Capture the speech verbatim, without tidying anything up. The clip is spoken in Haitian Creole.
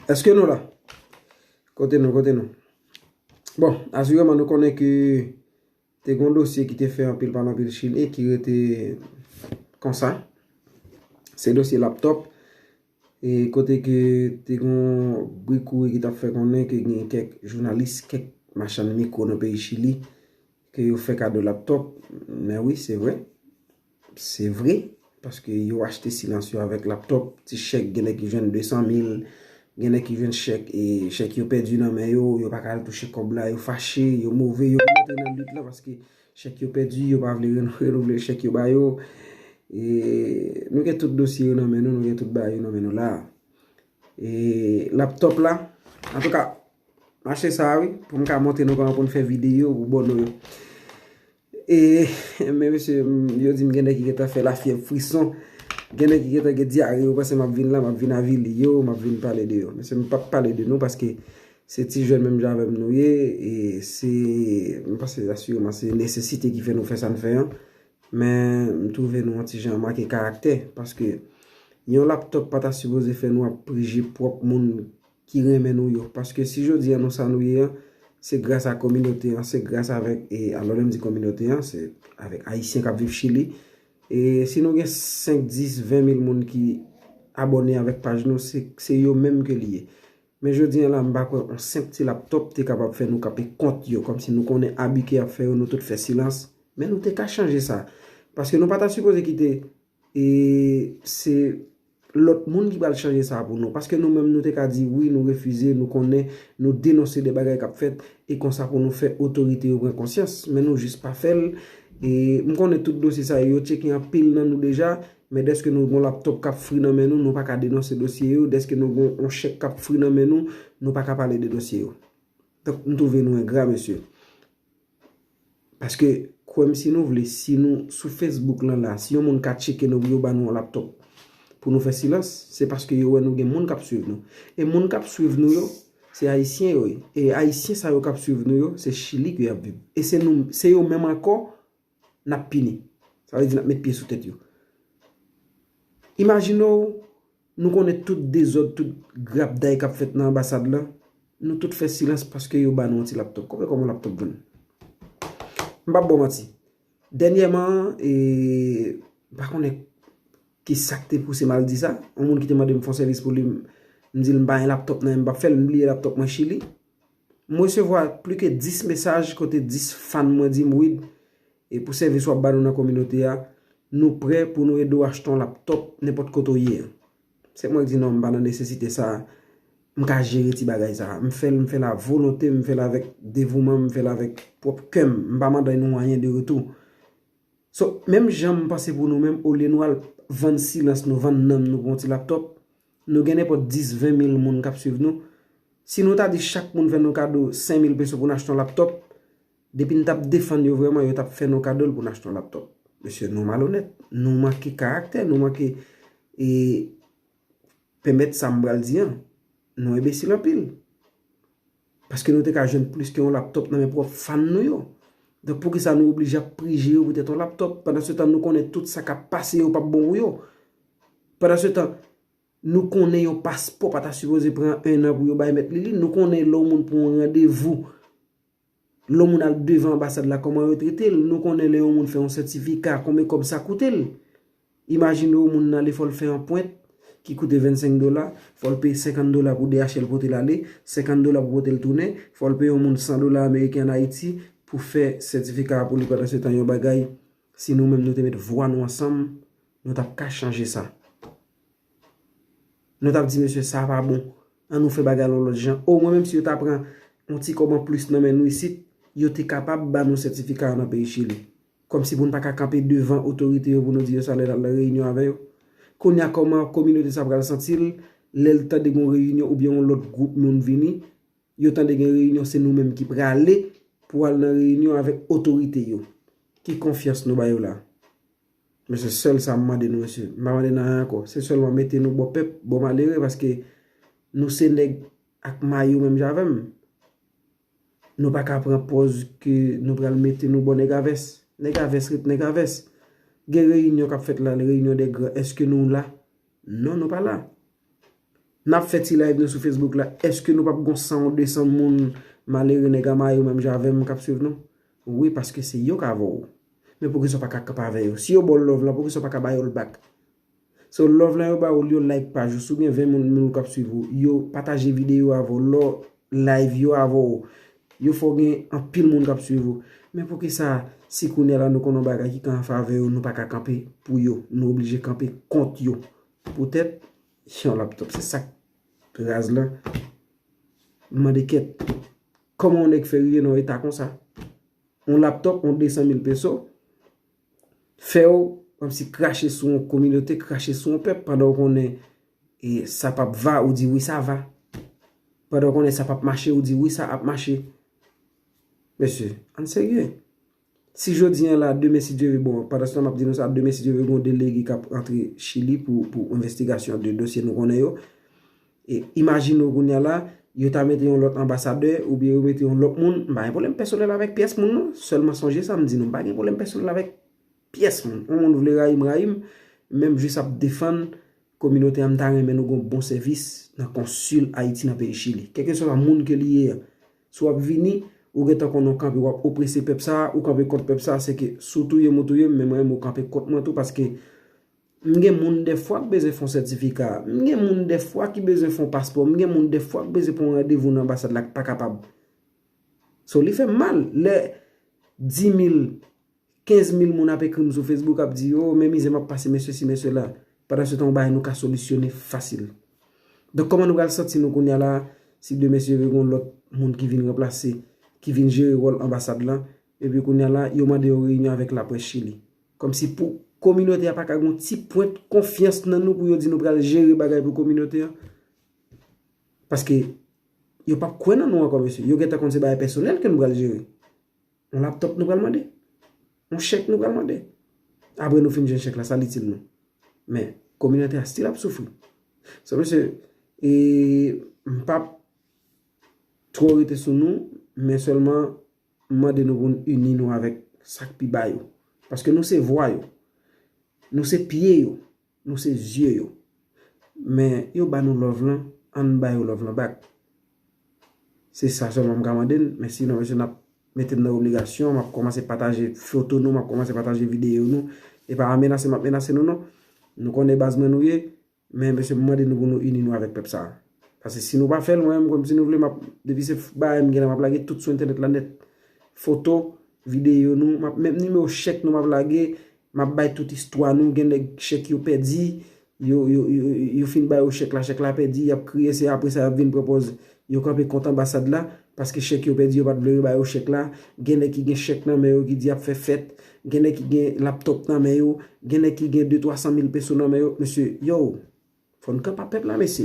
Èske nou la? Kote nou, kote nou? Bon, asireman nou konnen ke te gen yon dosye ki te fè anpil pale anpil Chili ki rete konsa. Se dosye laptòp. E kote ke te gen yon bri kouri ki t ap fè konnen ke gen kèk jounalis, kèk machann mikwo nan peyi Chili, ke yo fè kado laptòp. Men wi, se vre. Se vre, paske yo achte silans yo avèk laptòp. Ti chèk, gen nèg ki jwenn de san mil, gen nèg ki jwenn chèk, e chèk yo pèdi nan men yo, yo pa ka al touche kòb la, yo fache, yo move, yo vin antre nan lit la, paske chèk yo pèdi, yo pa vle reno-, renouvle chèk yo ba yo. E nou gen tout dosye yo nan men nou, nou gen tout bagay yo nan men nou la. E laptòp la, antouka, mache sa a wi, pou m ka montre nou kòman pou n fè videyo pou bòno yo. E, men mesye, m, yo di m gen nèg ki gentan fè lafyèv, frison. Gen nèg ki gentan gen dyare, yo panse m ap vin la, m ap vin avili yo, m ap vin pale de yo. Mesye, m p ap pale de nou paske se ti jèn menm jan avè m nou ye, e se, m panse asireman se nesesite ki fè nou fè sa n fè an. Men, m twouve nou yon ti jan manke karaktè, paske yon laptòp pa ta sipoze fè nou ap prije pwòp moun ki renmen nou yo. Paske si jodi a nou sa nou ye an, se gras a kominote an, se gras avèk, e alò lè m di kominote an, se avèk Ayisyen k ap viv Chili. E si nou gen senk, dis, ven mil moun ki abòne avèk paj nou, se, se yo menm ke li ye. Men jodi a la, m pa kwè yon senp ti laptòp te kapab fè nou kanpe kont yo, kòmsi nou konnen abi ke y ap fè yo, nou tout fè silans. Men nou te ka chanje sa. Paske nou pa ta sipoze kite e se lòt moun ki pral chanje sa pou nou. Paske nou menm, nou te ka di wi, nou refize, nou konnen, nou denonse de bagay k ap fèt, e konsa pou nou fè otorite yo pran konsyans. Men nou jis pa fè l. E m konnen tout dosye sa yo, yo tcheke anpil nan nou deja, men dèske nou gon laptòp k ap fri nan men nou, nou pa ka denonse dosye yo, dèske nou gon yon chèk k ap fri nan men nou, nou pa ka pale de dosye yo. Donk, m twouve nou engra, mesye. Paske, kwè m si nou vle, si nou sou Facebook lan la, si yon moun ka tcheke nou pou yo ba nou yon laptòp pou nou fè silans, se paske yo wè nou gen moun k ap swiv nou. E moun k ap swiv nou yo, se Ayisyen yo ye. E Ayisyen sa yo k ap swiv nou yo, se Chili ke y ap viv. E se nou, se yo menm ankò, n ap pini. Sa vle di n ap met pye sou tèt yo. Imajine w, nou konnen tout dezòd, tout grapday k ap fèt nan anbasad lan. Nou tout fè silans paske yo ba nou yon ti laptòp. Konbyen kòb yon laptòp vann? M p ap ba w manti. Dènyèman, e, m pa konnen ki sa k te pouse m al di sa. Yon moun ki te mande m fè yon sèvis pou li, m, m di l m pa gen laptòp nan men m, m p ap fè l, m bliye laptòp mwen Chili. M resevwa plis ke dis mesaj kote dis fan mwen di m, Wid, e pou sèvis w ap ba nou nan kominote a, nou prè pou nou ede w achte yon laptòp nenpòt kote w ye an. Se mwen k di non, m pa nan nesesite sa a. M ka jere ti bagay sa a. M fè l, m fè l a volonte m, m fè l avèk devouman m, m fè l avèk pwòp kè m. M pa mande nou anyen de retou. So, menm jan m panse pou nou menm, olye nou al vann silans nou, vann nanm nou pou yon ti laptòp, nou gen nenpòt dis, ven mil moun k ap swiv nou. Si nou ta di chak moun fè nou kado senk mil peso pou n achte yon laptòp, depi n t ap defann yo vrèman, yo t ap fè nou kado l pou n achte yon laptòp. Mesye, nou malonèt, nou manke karaktè, nou manke, e, pèmèt sa m pral di an, nou enbesil anpil. Paske nou te ka jwenn plis ke yon laptòp nan men pwòp fan nou yo. Donk, poukisa nou oblije ap prije yo poutèt yon laptòp? Pandansetan, nou konnen tout sa k ap pase yo p ap bon pou yo. Pandansetan, nou konnen yon paspò pa ta sipoze pran en an pou yo bay mèt li li. Nou konnen lè yon moun pran yon randevou, lè yon moun al devan anbasad la, kòman yo trete l. Nou konnen lè yon moun fè yon sètifika, konbyen kòb sa koute l. Imajine w, moun nan ale, fò l fè yon pwent ki koute vennsenk dola, fò l peye senkant dola pou D H L pote l ale, senkant dola pou pote l tounen, fò l peye yon moun san dola ameriken ann Ayiti pou fè sètifika a pou li. Pandansetan, yon bagay, si nou menm nou te met vwa nou ansanm, nou t ap ka chanje sa. Nou t ap di, mesye, sa pa bon. An nou fè bagay la yon lòt jan. Omwen, menm si yo ta pran yon ti kòb anplis nan men nou isit, yo te kapab ba nou sètifika a nan peyi Chili. Kòmsi pou n pa ka kanpe devan otorite yo pou nou di yo sa lè n al nan reyinyon avè yo. Kounye a, kòman kominote sa pral santi l lè l tande gen yon reyinyon oubyen yon lòt gwoup moun vini, yo tande gen reyinyon, se nou menm ki prale pou al nan reyinyon avèk otorite yo? Ki konfyans nou ba yo la? Men se sèl sa m mande nou, mesye. M pa mande n anyen ankò. Se sèlman mete nou bò pèp, bò malere, paske nou se nèg ak mayo menm jan avè m. Nou pa ka pran pòz ke nou pral mete nou bò nèg a vès. Nèg a vès ret nèg a vès. Gen reyinyon k ap fèt la, reyinyon dè gran. Èske nou la? Non, nou pa la. N ap fè ti live nou sou Facebook la. Èske nou p ap gon san ou de san moun malere nèg a mayo menm jan avè m k ap swiv nou? Wi, paske se yo k avè w. Men poukisa w pa ka kanpe avè yo? Si yo ba w love lan, poukisa w pa ka ba yo l back? So, love lan yo ba w, yo like paj ou. Si w gen ven moun, moun k ap swiv ou, yo pataje videyo avè w, lè w live yo avè w. Yo fè w gen anpil moun k ap swiv ou. Men poukisa, si kounye a la nou konn yon bagay ki ka an favè yo, nou pa ka kanpe pou yo? Nou oblije kanpe kont yo. Poutèt yon laptop. Se sa k raz lan. M mande kèt. Kòman yon nèg fè rive nan yon eta konsa? Yon laptop, yon de san mil peso, fè w kòmsi krache sou yon kominote, krache sou yon pèp, pandan w konnen e sa p ap va, ou di wi sa va. Pandan w konnen sa p ap mache, ou di wi sa ap mache. Mesye, ann serye. Si jodi a la, demen si Dye vle, bon, pandan se tan m ap di nou sa, demen si Dye vle, gon delege k ap rantre Chili pou, pou envestigasyon de dosye nou konnen yo. E imajine w kounye a la, yo ta mete yon lòt anbasadè oubyen yo mete yon lòt moun, m pa gen pwoblèm pèsonèl avèk pyès moun non. Sèlman sonje sa, m di nou, m pa gen pwoblèm pèsonèl avèk pyès moun. Yon moun vle rayi m, rayi m, men m jis ap defann kominote a, m ta renmen nou gon bon sèvis nan konsil Ayiti nan peyi Chili. Kèlkeswa moun ke li ye a, si w ap vini, ou gentan konn ou kanpe, w ap oprese pèp sa, ou kanpe kont pèp sa, se ke si w touye m, ou touye m, men mwen menm ou kanpe kont mwen tou, paske m gen moun dèfwa k bezwen fè yon sètifika, m gen moun dèfwa ki bezwen fè yon paspò, m gen moun dèfwa k bezwen pran yon randevou nan anbasad la k pa kapab. So, li fè m mal lè dis mil, kenz mil moun ap ekri m sou Facebook ap di, "O, men mizè m ap pase, men sesi, men sela." Pandan se tan, yon bagay nou ka solisyone fasil. Donk, kòman nou pral santi nou kounye a la, si demen si Dye vle, gen yon lòt moun ki vin ranplase, ki vin jere wòl anbasad lan, epi kounye a la, yo mande yon reyinyon avèk laprès Chili. Kòmsi pou kominote a pa ka gen yon ti pwent konfyans nan nou pou yo di nou pral jere bagay pou kominote a. Paske yo p ap kwè nan nou ankò, mesye. Yo gentan konn se bagay pèsonèl ke nou pral jere. Yon laptop nou pral mande. Yon chèk nou pral mande. Apre nou fin jwenn chèk la, sa l itil nou? Men, kominote a still ap soufri. So, mesye, e, m p ap twò rete sou nou, men sèlman m mande nou pou n ini nou avèk sa k pi ba yo. Paske nou se vwa yo. Nou se pye yo. Nou se zye yo. Men yo ba nou love lan, ann ba yo love lan back. Se sa sèlman m ka mande n, men sinon, mesye, n ap mete n nan obligasyon, m ap kòmanse pataje foto nou, m ap kòmanse pataje videyo nou. E pa menase m ap menase nou, non. Nou konnen baz mwen nou ye, men, mesye, m mande nou pou nou ini nou avèk pèp sa a. Paske si nou pa fè l, mwen menm, kòm si nou vle, m ap, depi se f-, bagay m gen la, m ap lage tout sou entènèt la nèt. Foto, videyo nou, m ap, menm nimewo chèk nou m ap lage, m ap bay tout istwa nou, gen nèg chèk yo pèdi, yo, yo, yo, yo fin ba yo chèk la, chèk la pèdi, y ap kriye, se apre sa y ap vin pran pòz yo kanpe kont anbasad la, paske chèk yo pèdi, yo pa t vle yo ba yo chèk la, gen nèg ki gen chèk nan men yo ki di y ap fè fèt, gen nèg ki gen laptop nan men yo, gen nèg ki gen de twa san mil peso nan men yo, mesye, yo, fò n kanpe ak pèp la, mesye.